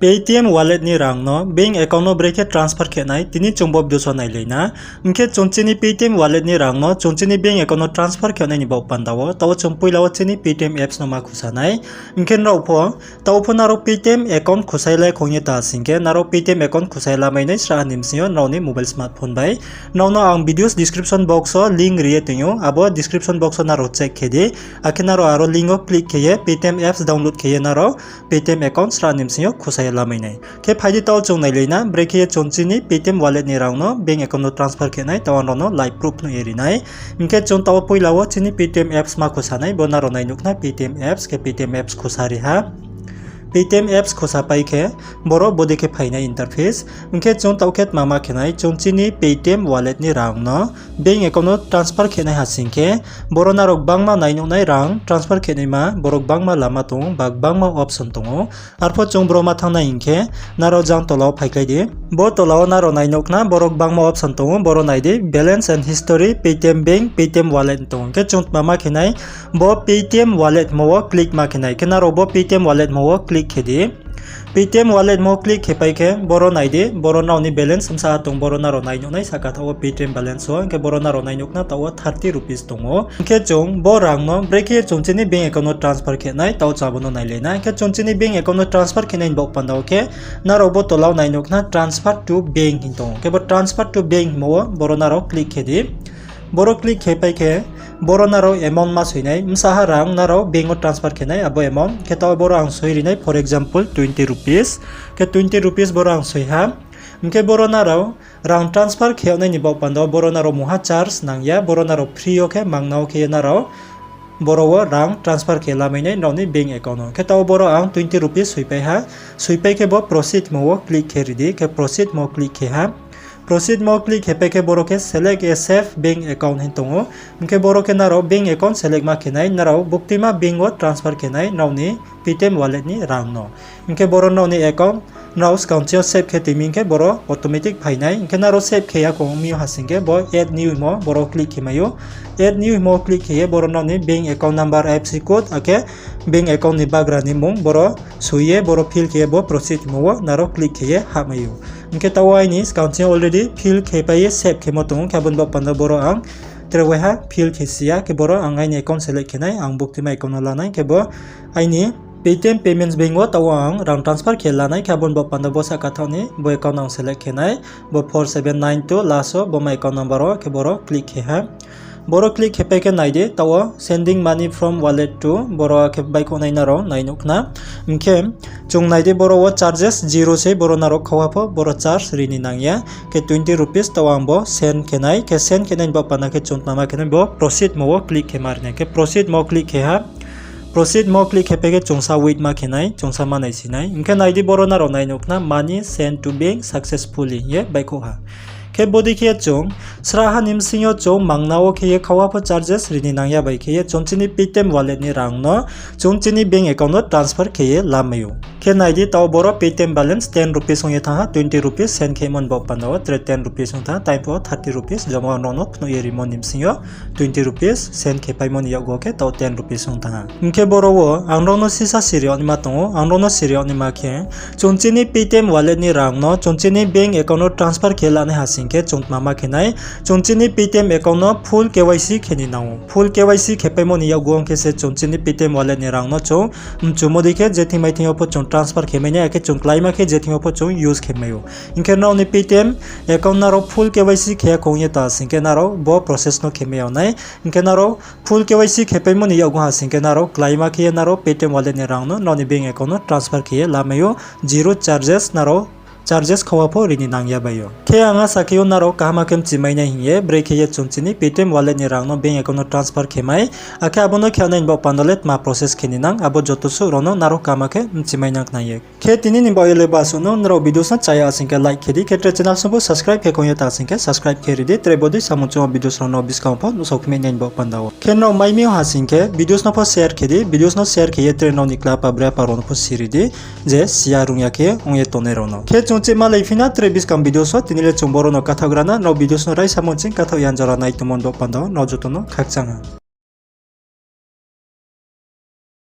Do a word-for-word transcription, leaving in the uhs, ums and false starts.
Paytm wallet ni rang no bank account no brekhe transfer khe nai, tini chung bo video so nailai na. Hing khe chung chini Paytm wallet ni rang no chung chini bank account no transfer khe nai ni baoh panda wo, taoh chung poila wo chini Paytm apps no ma khusa nai. Hing khe nrao pho, taoh pho nrao Paytm account khusai lai khong ye ta sing khe, nrao Paytm account khusai lamai nai sra ni bsing yo nrao ni mobile smartphone bai. Nrao no ang videos description box wo link ri ye tong ou, abo description box wo nrao check khe di. Akhe nrao aro link wo click khe ye Paytm apps download khe ye nrao Paytm account sra ni bsing yo khusai ye lamai nai. Khe phai di taoh chung nailai na, brekhe ye chung chini Paytm wallet ni rang no bank account no transfer khe nai, taoh ang nrao no live proof phnuh ye ri nai. Hing khe chung taoh poila wo chini Paytm apps ma khusa nai, bo nrao nai nuh khna Paytm apps, khe Paytm apps khusa ri ha. Paytm apps khusa pai khe, boro bodei khe phai nai interface. Hing khe chung taoh khe tma ma khe nai, chung chini Paytm wallet ni rang no bank account no transfer khe nai ha sing khe, boro nrao gbangma nai nuh nai rang transfer khe naima, boro gbangma lama tong ou, ba gbangma option tong ou. Arpho chung boro ma thanng nai hing khe, nrao jang tola wo phaikhlai di. Bo tola wo nrao nai nuh khna, boro gbangma option tong ou, boro nai di, balance and history, Paytm bank, Paytm wallet tong ou. Hing khe chung tma ma khe nai, bo Paytm wallet hingmo wo click ma khe nai. Khe nrao bo Paytm wallet hingmo wo click khe di. Paytm wallet hingmo wo click khe pai khe, boro nai di, boro nrao ni balance bsa tong, boro nrao nai nuh nai, sahka thaoh wo Paytm balance wo, hing khe boro nrao nai nuh khna taoh wo thirty rupees tong ou. Hing khe chung bo rang no brekhe chung chini bank account no transfer khe nai, taoh chung abo no nailai na. Hing khe chung chini bank account no transfer khe nai ni baoh panda wo khe, nrao bo tola wo nai nuh khna transfer to bank hing tong ou. Khe bo transfer to bank hingmo wo boro nrao click khe di. Boro click khe pai khe, boro nrao amount ma soi nai, bsa ha rang nrao bank wo transfer khe nai abo amount. Khe taoh boro ang soi ri nai, for example, twenty rupees. Khe twenty rupees boro ang soi ha. Hing khe boro nrao rang transfer khe yag nai ni baoh panda wo boro nrao mungha charge nang ya, boro nrao free yo khe mangna wo khe ye nrao boro wo rang transfer khe lamai nai nrao ni bank account no. Khe taoh boro ang twenty rupees soipai ha. Soipai khe bo proceed hingmo wo click khe ri di, khe proceed hingmo click khe ha. Proceed hingmo click khe pai khe boro khe select a safe bank account hing tong ou. Hing khe boro khe nrao bank account select ma khe nai, nrao buktima bank wo transfer khe nai nrao ni Paytm wallet ni rang no. Hing khe boro nrao ni account nrao skang ching yo save khe tong mi hing khe boro automatic phai nai. Hing khe nrao save khe ya khong mi ha sing khe bo add new hingmo boro click khe mai ou. Add new hingmo click khe ye boro nrao ni bank account number, IFSC code, akhe bank account ni bagra ni mung boro soi ye boro fill khe ye bo proceed hingmo wo nrao click khe ye hahmai ou. Hing khe taoh wo aini skang ching yo already fill khe pai ye save khemo tong ou, khe abo ni baoh panda boro ang tre waiha fill khe si ya, khe boro ang aini account select khe nai, ang buktima account no la nai, khe bo aini Paytm Payments Bank wo taoh wo ang rang transfer khe la nai, khe abo ni baoh panda bo sahka thaoh ni bo account ang select khe nai, bo four seven nine two last wo bo my account number wo, khe boro click khe ha. Boro click khe pai khe nai di, taoh wo sending money from wallet to, boro khe baihkhouh nai nrao nai nuh khna. Hing khe chung nai di, boro wo charges zero se, boro nrao khauha pho boro charge ri ni nang ya. Khe twenty rupees taoh ang bo send khe nai, khe send khe nai ni baoh panda khe chung tma ma khe nai, bo proceed hingmo wo click khe ma ri nai. Khe proceed hingmo click khe ha. Proceed hingmo click khe pai khe chung sa wait ma khe nai, chung sa ma naisi nai. Hing khe nai di, boro nrao nai nuh khna money sent to bank successfully hing ye baihkhouh ha. Khe bodei khe chung sraha ni bsing yo chung mangna wo khe ye khauha pho charges ri ni nang ya bai khe ye chung chini Paytm wallet ni rang no chung chini bank account no transfer khe ye lamai ou. Khe nai di, taoh boro Paytm balance ten rupees ong ye thanng ha, twenty rupees send khemo ni baoh panda wo tre ten rupees ong thanng ha, time pho thirty rupees joma nrao no phnuh ye rimo ni bsing yo twenty rupees send khe paimo ni yakgu khe taoh ten rupees ong thanng ha. Hing khe boro wo ang nrao no sisa siri yag naima tong ou, ang nrao no siri yag naima khe, chung chini Paytm wallet ni rang no chung chini bank account no transfer khe lanai ha sing khe chung tma ma khe nai, chung chini Paytm account no full K Y C khe ni nang ou. Full K Y C khe paimo ni yakgu ong khe se chung chini Paytm wallet ni rang no chung mchumo dei khe je thing mai thing yo pho chung transfer khe mai nai, akhe chung kláima khe je thing yo pho chung use khe mai ou. Hing khe nrao ni Paytm account nrao full K Y C khe ya khong ye ta sing khe nrao bo process no khe mai yag nai. Hing khe nrao full K Y C khe paimo ni yakgu ha sing khe nrao kláima khe ye nrao Paytm wallet ni rang no nrao ni bank account no transfer khe ye lamai ou, zero charges, nrao charges khauha pho ri ni nang ya bai ou. Khe ang asa khe ou nrao kaham khe mchi mai nai hing ye, brekhe ye chung chini Paytm wallet ni rang no bank account no transfer khe mai, akhe abo no khe nai ni baoh panda le tma process khe ni nang, abo joto suh rao no nrao kaham khe mchi mai nang khna ye. Khe tini ni baoh ye le basuh no, nrao videos no chaya sing khe like khe di, khe tre channel song pho subscribe khe khong ye ta sing khe subscribe khe ri di, tre bodei samung chungmo videos rao no buskang pho nuhsao khe mai nai ni baoh panda wo. Khe nrao mai mi ha sing khe videos no pho share khe di, videos no share khe ye tre nrao ni kla pa bra pa rao no pho siri di, je siya rung ya khe ong ye tongnai rao no. Khe chung chih malai phi na tre buskang videos wo, tini le chung boro no kathaoh gra na, nrao videos no raisa mung ching kathaoh yan jora nai tongmo ni baoh panda wo nrao joto no khakchang ha.